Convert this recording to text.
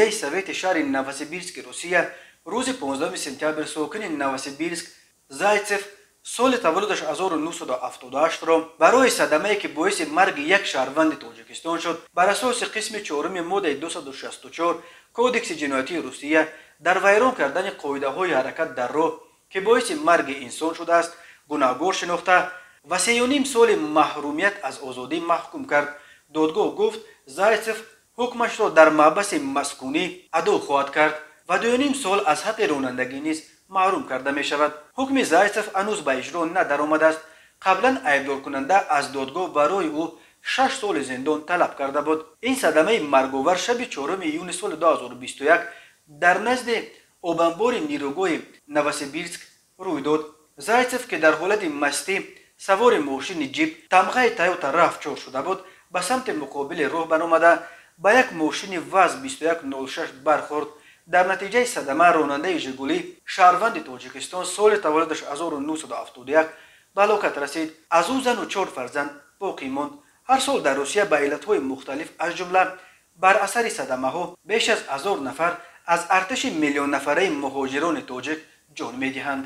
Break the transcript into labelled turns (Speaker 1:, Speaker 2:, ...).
Speaker 1: ноҳияи Совети шаҳри Новосибирски Русия рӯзи 15 сентябр сокини Новосибирск Зайцев, соли таваллудаш 1978-ро барои садамае, ки боиси марги як шаҳрванди Тоҷикистон шуд, бар асоси қисми чоруми моддаи 264 Кодекси ҷиноятии Русия, дар вайрон кардани қоидаҳои ҳаракат дар роҳ, ки боиси марги инсон шудааст, гунаҳгор шинохта ва 3,5 соли маҳрумият аз озодӣ маҳкум кард. Додгоҳ гуфт, Зайцев ҳукмашро дар маҳбаси маскунӣ адо хоҳад кард ва 2,5 сол аз ҳаққи ронандагӣ низ маҳрум карда мешавад. Ҳукми Зайцев ҳанӯз ба иҷро надаромадааст. Қаблан айбдоркунанда аз додгоҳ барои ӯ 6 соли зиндон талаб карда буд. Ин садамаи марговар шаби 4 июни соли 2021 дар назди обанбори нерӯгоҳи Новосибирск рӯй дод. Зайцев, ки дар ҳолати мастӣ савори мошини ҷип тамғаи Тойота RAV4 шуда буд, ба самти муқобили роҳ баромада, ба як мошини ВАЗ 2106 бархӯрд. Дар натиҷаи садама ронандаи Жигулӣ, шаҳрванди Тоҷикистон, соли таваллудаш 1971, ба ҳалокат расид. Аз ӯ зану чор фарзанд боқӣ монд. Ҳар сол дар Русия ба иллатҳои мухталиф, аз ҷумла бар асари садамаҳо, беш аз 1000 нафар аз артиши миллионнафараи муҳоҷирони тоҷик ҷон медиҳанд.